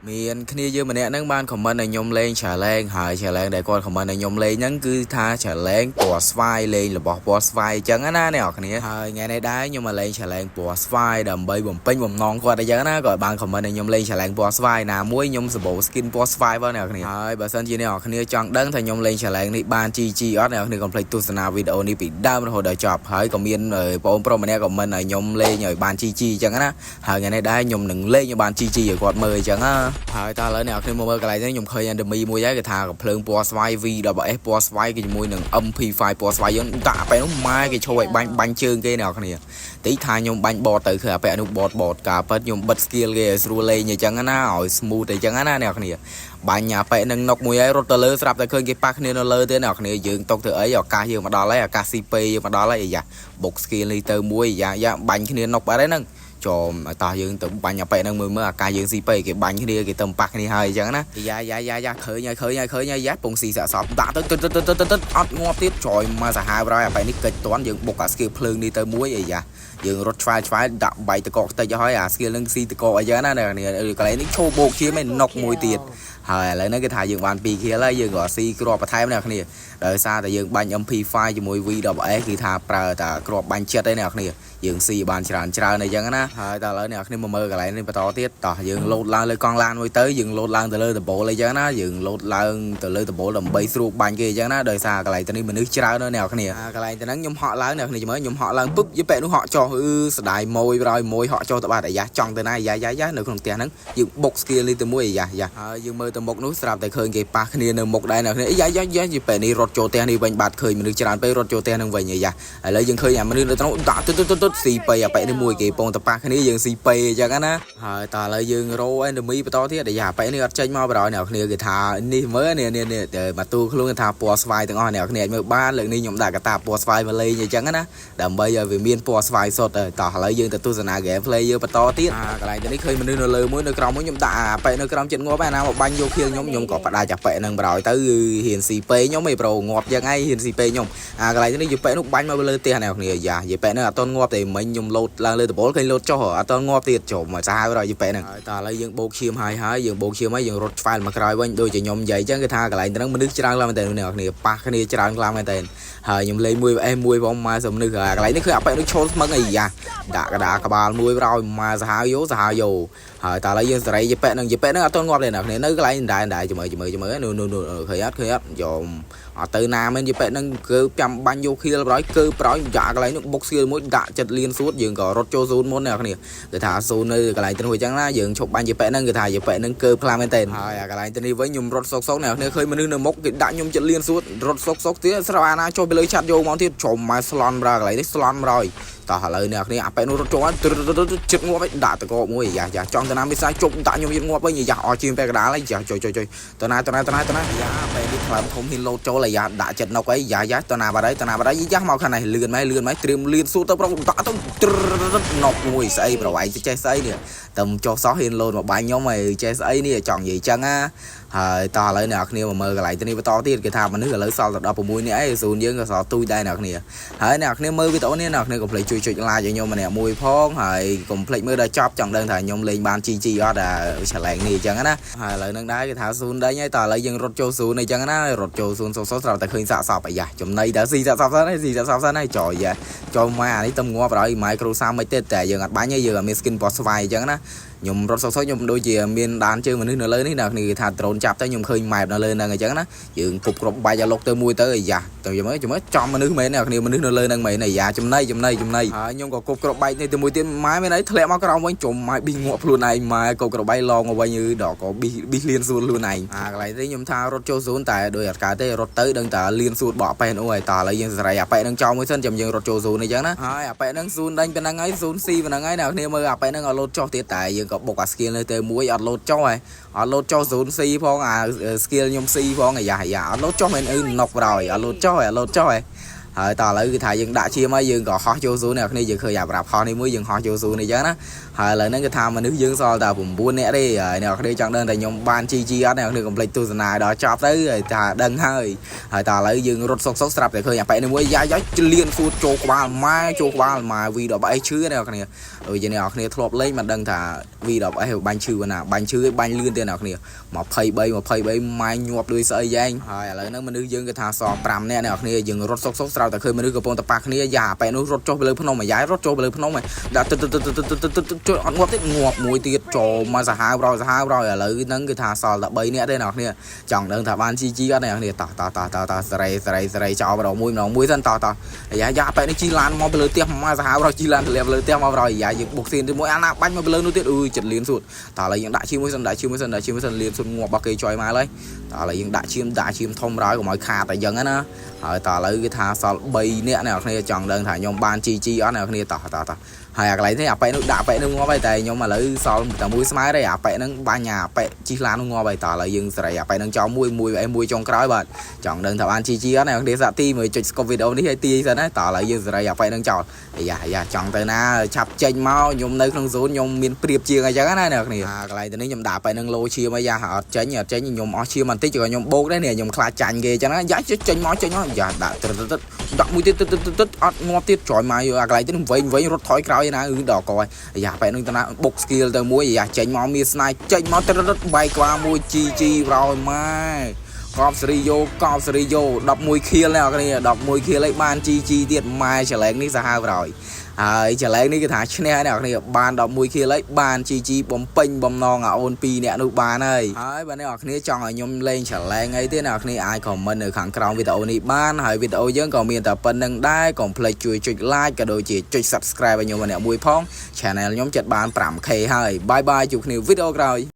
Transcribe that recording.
មានគ្នាយើងម្នាក់ហ្នឹងបាន comment ឲ្យខ្ញុំលេង challenge ហើយ challenge ដែលគាត់ comment ឲ្យខ្ញុំលេងហ្នឹងគឺថា challenge ពណ៌ស្វាយលេងរបស់ពណ៌ស្វាយអញ្ចឹងណាអ្នកនរគ្នាហើយថ្ងៃនេះដែរខ្ញុំមកលេង challenge ពណ៌ស្វាយដើម្បីបំពេញបំណងគាត់អញ្ចឹងណាគាត់បាន comment ឲ្យខ្ញុំលេង challenge ពណ៌ស្វាយណាមួយខ្ញុំសម្បូរ skin ពណ៌ស្វាយបងអ្នកនរគ្នាហើយបើសិនជាអ្នកនរគ្នាចង់ដឹងថាខ្ញុំលេង challenge នេះបាន GG អត់អ្នកនរគ្នាកុំភ្លេចទស្សនាវីដេអូនេះពីដើមរហូតដល់ចប់ហើយក៏មានបងប្រុសម្នាក់ comment ឲ្យខ្ញុំលេងឲ្យបាន GG អញ្ចឹងណាហើយថ្ងៃនេះដែរខ្ញុំនឹងលេងឲ្យបាន GG ឲ្យគាត់មើលអញ្ចឹងណាហើយតើឥឡូវអ្នកនរគ្នាមកមើលកន្លែងនេះខ្ញុំឃើញ enemy មួយហើយគេថាកំភ្លើងពណ៌ស្វាយ VSS ពណ៌ស្វាយគេជាមួយនឹង MP5 ពណ៌ស្វាយយើងដាក់អាប៉ែនោះម៉ែគេឈោឲ្យបាញ់បាញ់ជើងគេអ្នកនរគ្នាតិចថាខ្ញុំបាញ់បតទៅគឺអាប៉ែនោះបតបតការពិតខ្ញុំបិទ skill គេឲ្យស្រួលលេងអញ្ចឹងណាឲ្យ smooth អញ្ចឹងណាអ្នកនរគ្នាបាញ់អាប៉ែនឹងនុកមួយហើយរត់ទៅលើស្រាប់តែឃើញគេប៉ះគ្នានៅលើទៀតអ្នកនរគ្នាយើងຕົកធ្វើអីឱកាសយើងមកដល់ហើយឱកាស CP យើងមកដល់ហើយអាយ៉ាបុក skill នេះទៅមួយយ៉ាយ៉ាបាញ់គ្នានុកបាត់ហើយហ្នឹងចមឲ្យតោះយើងទៅបាញ់អាប៉ែហ្នឹងមើលមើលអាកាសយើងស៊ីពេគេបាញ់គ្នាគេទៅប៉ះគ្នាហើយអញ្ចឹងណាយ៉ាយ៉ាយ៉ាយ៉ាឃើញហើយឃើញហើយឃើញហើយយ៉ាពងស៊ីសាក់សពដាក់ទៅទៅទៅទៅទៅអត់ងាប់ទៀតចយមកសាហាវហើយអាប៉ែនេះកិច្ចតន់យើងបុកអា skill ភ្លើងនេះទៅមួយអីយ៉ាយើងរត់ឆ្វែលឆ្វែលដាក់បាយតកកតិចហើយអា skill នឹងស៊ីតកកអីចឹងណាអ្នកកន្លែងនេះឈោបោកឈាមឯណុកមួយទៀតហើយឥឡូវនេះគេថាយើងបាន2 kill ហើយយើងក៏ស៊ីគ្រាប់បន្ថែមអ្នកគ្នាដោយសារតែយើងបាញ់ MP5 ជាមួយ VSS គឺថាប្រើតែគ្រាប់បាញ់ចិត្តឯអ្នកគ្នាយើងស៊ីបានច្រើនច្រើនអីចឹងណាហើយតើឥឡូវអ្នកគ្នាមកមើលកន្លែងនេះបន្តទៀតតោះយើងលោតឡើងលើកង់ឡានមួយទៅយើងលោតឡើងទៅលើដំបូលអីចឹងណាយើងលោតឡើងទៅលើដំបូលដើម្បីស្រួលបាញ់គេអីចឹងណាដោយសារកន្លែងទៅនេះមនុស្សច្រើនណាស់អ្នកគ្នាកន្លែងទៅហ្នឹងខ្ញុំហក់ឡើងអ្នកគ្នាមើលខ្ញុំហក់ឡើងពឹបយីប៉ែនោះហក់ចុះអឺស្ដាយម៉ួយប្រយម៉ួយហក់ចុះទៅបាត់អាយ៉ាចង់ទៅណាអាយ៉ាយ៉ាយ៉ានៅក្នុងផ្ទះហ្នឹងយើងបុក skill នេះទៅមួយអាយ៉ាយ៉ាហើយយើងមើលទៅមុខនោះស្រាប់តែឃើញគេប៉ះគ្នានៅមុខដែរអ្នកគ្នាអាយ៉ាយ៉ាយ៉ាយីប៉ែនេះរត់ចូលផ្ទះនេះវិញបាត់ឃើញមនុស្សច្រើនពេករត់ចូលផ្ទះហ្នឹងវិញអាយ៉ាឥឡូវយើងឃើញអាមនុស្សនៅត្រង់ដាក់ទុតទុតទុតស៊ីប៉ៃអាប៉ែនេះមួយគេពងតប៉ះគ្នាយើងស៊ីប៉ៃអញ្ចឹងណាហើយតើឥឡូវយើងរោ enemy បន្តទៀតអាយ៉ាប៉ែនេះអត់ចេញមកបណ្ដោយអ្នកគ្នាគេថានេះមើលនេះនេះនេះទៅមកទូខ្លួនគេថាពណ៌ស្វាយទាំងអស់អ្នកគ្នាអាចមើលបានលើកនេះខ្ញុំដាក់កតាពណ៌ស្វាយមកលេងអញ្ចឹងណាដើម្បីឲ្យវាមានពណ៌ស្វាយសុទ្ធតោះឥឡូវយើងទៅទស្សនា gameplay យើងបន្តទៀតអាកន្លែងនេះឃើញមនុស្សនៅលើមួយនៅក្រោមមួយខ្ញុំដាក់អាប៉ែនៅក្រោមចិត្តងាប់ឯណាមកបាញ់យកខៀលខ្ញុំខ្ញុំក៏ផ្ដាច់អាប៉ែនឹងបណ្ដោយទៅហ៊ានស៊ីពេខ្ញុំឯងប្រូងាប់យ៉ាងឯងហ៊ានស៊ីពេខ្ញុំអាកន្លែងនេះយប៉ែនោះបាញ់មកលើផ្ទះអ្នកគ្នាយ៉ាយប៉ែនោះអត់តងាប់ទេមិញខ្ញុំលោតឡើងលើដបូលឃើញលោតចុះអត់តងាប់ទៀតចូលមកសាហាវដល់យប៉ែហ្នឹងហើយតើឥឡូវយើងបោកឈាមហើយហើយយើងបោកឈាមហើយយើងរត់ឆ្វែលមកក្រោយវិញដូចជាខ្ញុំនិយាយអញ្ចឹងគឺថាកន្លែងហ្នឹងមនុស្សច្រើនខ្លាំងមែនតើអ្នកគ្នាប៉ះគ្នាច្រើនខ្លាំងមែនតើហើយខ្ញុំលេងមួយអេមួយផងមកសំនឹកអាកន្លែងនេះគឺអាប៉ែនោះឈោស្មឹងអីយ៉ាដាក់កដាក្បាលមួយប្រោយមកសាហាវយោសាហាវយោហើយតើឥឡូវយើងសេរីយប៉ែហ្នឹងយប៉ែហ្នឹងអត់តងាប់ទេអ្នកគ្នានៅកន្លែងដែរដែរមើលមើលមើលនោះនោះនោះឃើញអត់ឃើញអត់យកអត់ទៅណាមែនយប៉ែហ្នឹងគឺចាំបាញ់យកខៀលប្រយគឺប្រយយ៉ាកន្លែងនោះបុកសៀលមួយដាក់ចិត្តលៀនសួតយើងក៏រត់ចូល zone មុនអ្នកគ្នាគឺថា zone នៅកន្លែងទៅនោះអញ្ចឹងណាយើងឈប់បាញ់យប៉ែហ្នឹងគឺថាយប៉ែហ្នឹងកើខ្លាំងមែនតើហើយអាកន្លែងទៅនេះវិញខ្ញុំរត់សុកសុកអ្នកគ្នាឃើញមនុស្សនៅមុខគេដាក់ខ្ញុំចិត្តលៀនសួតរត់សុកសុកទៀតស្រាប់អាណាចុះពីលើឆាត់យកមកទៀតចំមកស្លន់ប្រើកន្លែងនេះស្លន់ប្រយតោះឥឡូវអ្នកគ្នាអាប៉ែនោះរត់ចូលចិត្តងាប់ឯងដាក់តកមួយយ៉ាយ៉ាចង់ទៅណាមិនសាជប់ដាក់ខ្ញុំចិត្តងាប់វិញយ៉ាអស់ជាងពាក់កដាលហើយយ៉ាចុយចុយចុយទៅណាទៅណាទៅណាទៅណាយ៉ាប៉ែនេះខ្លាំងធំហ៊ានលោតចូលហើយយ៉ាដាក់ចិត្តនុកអីយ៉ាយ៉ាទៅណាបាត់ហើយទៅណាបាត់ហើយយ៉ាមកខាងនេះលឿនម៉េះលឿនម៉េះត្រៀមលឿនសួតទៅប្រុសដាក់ទៅនុកមួយស្អីប្រវែងចេះស្អីនេះតែចុះសោះហ៊ានលោតមកបាញ់ខ្ញុំហើយចេះស្អីនេះចង់និយាយចឹងណាហើយតោះឥឡូវអ្នកគ្នាមកមើលកន្លែងទៅនេះបន្តទៀតគេថាមនុស្សឥឡូវសល់តែ16នាក់ឯង zone យើងក៏សល់ទូចដែរអ្នកគ្នាហើយអ្នកគ្នាមើលវីដេអូនេះអ្នកគ្នាកុំភ្លេចជួយចុច like ឲ្យខ្ញុំម្នាក់មួយផងហើយកុំភ្លេចមើលដល់ចប់ចង់ដឹងថាខ្ញុំលេងបាន GG អត់អា challenge នេះអញ្ចឹងណាហើយឥឡូវនឹងដែរគេថា zone ដេញហើយតោះឥឡូវយើងរត់ចូល zone អញ្ចឹងណារត់ចូល zone សុកសុកស្រាប់តែឃើញសាកសពអាយ៉ាចំណៃតើស៊ីសាកសពសិនស៊ីសាកសពសិនហើយចយយ៉ាចូលមកអានេះទៅងាប់ហើយម៉ែគ្រូសាមិនទេតែយើងអត់បាញ់ទេយើងអត់មាន skin ពណ៌ស្វាយអញ្ចឹងណាខ្ញុំរត់សុកសុកខ្ញុំដូចជាមានដានជើងមនុស្សនៅលើនេះអ្នកគ្នាគេថាដ្រូនចាប់ទៅខ្ញុំឃើញ map នៅលើហ្នឹងអញ្ចឹងណាយើងគប់គ្រាប់បែកឲ្យលុកទៅមួយទៅអាយ៉ាទៅយមើលមើលចំមនុស្សមែនអ្នកគ្នាមនុស្សនៅលើហ្នឹងមែនអាយ៉ាចំណៃចំណៃចំណៃហើយខ្ញុំក៏គប់គ្រាប់បែកនេះទៅមួយទៀតម៉ែមែនអីធ្លាក់មកក្រោមវិញចំម៉ែប៊ីងាក់ខ្លួនឯងម៉ែគប់គ្រាប់បែកឡងមកវិញអឺដល់ក៏ប៊ីប៊ីលៀនសួនខ្លួនឯងអាកន្លែងនេះខ្ញុំថារត់ចូល zone តែដោយអត់កើតទេរត់ទៅដឹងតែលៀនសួនបកប៉ែនោះហើយតើឥឡូវយើងសេរីអាប៉ែហ្នឹងចោលមួយសិនចាំយើងរត់ចូល zone អញ្ចឹងណាហើយអាប៉ែហ្នឹង zone ដេញប៉ុណ្ណឹងហើយ zone ស៊ីប៉ុណ្ណឹងហើយអ្នកគ្នាមើលអាប៉ែហ្នឹងអត់លោតចុះទៀតតែយើងក៏បុកអា skill នៅទៅមួយអត់លោតចុះហើយអត់លោតចុះ zone C ផងអា skill ខ្ញុំ C ផងអាយ៉ាអាយ៉ាអត់លោតចុះមែនអឺណុកប្រយអត់លោតចុះអត់លោតចុះហើយហើយតើឥឡូវគឺថាយើងដាក់ឈាមហើយយើងក៏ហោះចូល zone អ្នកគ្នាយើងឃើញអាប្រាប់ហោះនេះមួយយើងហោះចូល zone នេះអញ្ចឹងណា ហើយឥឡូវហ្នឹងគឺថាមនុស្សយើងសល់តែ9នាក់ទេហើយអ្នកគ្នាចង់ដឹងតែខ្ញុំបាន GG អត់អ្នកគ្នាកុំភ្លេចទស្សនាឲ្យដល់ចប់ទៅហើយថាដឹងហើយហើយតើឥឡូវយើងរត់សុកសុកស្រាប់តែឃើញអាប៉ែនេះមួយយ៉ាយ៉ាលៀនសួតចូលក្បាលម៉ែចូលក្បាលម៉ែ V10S ឈឺអ្នកគ្នាដូចជាអ្នកគ្នាធ្លាប់លេងមិនដឹងថា V10S បាញ់ឈឺណាបាញ់ឈឺឲ្យបាញ់លឿនទៀតអ្នកគ្នា23 23ម៉ែញាប់ដូចស្អីយ៉ាងហើយឥឡូវហ្នឹងមនុស្សយើងគឺថាសល់5នាក់អ្នកគ្នាយើងរត់សុកសុកស្រាប់តែឃើញមនុស្សកំពុងតែប៉ះគ្នាយ៉ាអាប៉ែនោះរត់ចុះទៅលើភ្នំអាយ៉ៃរត់ចូលទៅលើភ្នំហើយដាក់ទឹកទឹកទឹកទឹកទឹកទឹកទឹកអត់ងាប់ទៀតងាប់មួយទៀតចូលមកសាហាវរយសាហាវរយឥឡូវហ្នឹងគឺថាសល់តែ3នាក់ទេអ្នកគ្នាចង់ដឹងថាបាន GG អត់អ្នកគ្នាតោះតោះតោះតោះតោះសេរីសេរីសេរីចោលម្ដងមួយម្ដងមួយសិនតោះតោះអាយ៉ាយ៉ាប៉ែនេះជីឡានមកទៅលើផ្ទះមកសាហាវរយជីឡានទម្លាក់ទៅលើផ្ទះមករយអាយ៉ាយើងបុកសៀនទៅមួយអាណាបាញ់មកទៅលើនោះទៀតអឺចិត្តលៀនសួតតោះឥឡូវយើងដាក់ឈាមមួយសិនដាក់ឈាមមួយសិនដាក់ឈាមមួយសិនលៀនសួតងាប់របស់គេចុយមកហើយតោះឥឡូវយើងដាក់ឈាមដាក់ឈាមធំរយកុំឲ្យខាតតែយ៉ាងណាហើយតោះឥឡូវគឺថាសល់3នាក់អ្នកគ្នាចង់ដឹងថាខ្ញុំបាន GG អត់អ្នកគ្នាតោះតោះតោះហើយអាកន្លែងនេះអាប៉ែនោះដាក់ប៉ែនោះងាប់ហើយតែខ្ញុំឥឡូវសល់តែមួយស្មើទេអាប៉ែហ្នឹងបាញ់អាប៉ែជីឡាននោះងាប់ហើយតោះឥឡូវយើងសេរីអាប៉ែហ្នឹងចោលមួយមួយអីមួយចុងក្រោយបាទចង់ដឹងថាបាន GG អត់អ្នកគ្នាសាក់ទីមើលចុច skip វីដេអូនេះឲ្យទាយសិនណាតោះឥឡូវយើងសេរីអាប៉ែហ្នឹងចោលអាយ៉ាអាយ៉ាចង់ទៅណាឆាប់ចេញមកខ្ញុំនៅក្នុង zone ខ្ញុំមានប្រៀបជាងអញ្ចឹងណាអ្នកគ្នាអាកន្លែងទៅនេះខ្ញុំដាក់ប៉ែហ្នឹងលោឈាមអាយ៉ាអត់ចេញអត់ចេញខ្ញុំអស់ឈាមបន្តិចក៏ខ្ញុំបោកដែរនេះខ្ញុំខ្លាចចាញ់គេអញ្ចឹងណាយ៉ាចេញមកចេញមកយ៉ាដាក់ត្រឹតដាក់មួយទៀតទឹកអត់ងាប់ទៀតក្រោយមកអាកន្លែងទៅវិញវិញរត់ថយក្រោយណាអឺដល់កអាយ៉ាបែកនឹងតាណាបុក skill ទៅមួយអាយ៉ាចេញមកមានស្នាយចេញមកត្រឹតបែកក្បាលមួយ GG រយម៉ែកប់សេរីយោកប់សេរីយោ11 kill អ្នកគ្នា11 kill ឲ្យបាន GG ទៀតម៉ែចលែងនេះសាហាវរយហើយចលែងនេះគឺថាឈ្នះអ្នកគ្នាបាន11 kill ហើយបាន GG បំពេញបំណងអាអូន2អ្នកនោះបានហើយហើយបើអ្នកគ្នាចង់ឲ្យខ្ញុំលេងចលែងអីទេអ្នកគ្នាអាច comment នៅខាងក្រោមវីដេអូនេះបានហើយវីដេអូយើងក៏មានតែប៉ុណ្្នឹងដែរកុំភ្លេចជួយចុច like ក៏ដូចជាចុច subscribe ឲ្យខ្ញុំម្នាក់មួយផង Channel ខ្ញុំចិត្តបាន 5K ហើយ bye bye ជួបគ្នាវីដេអូក្រោយ។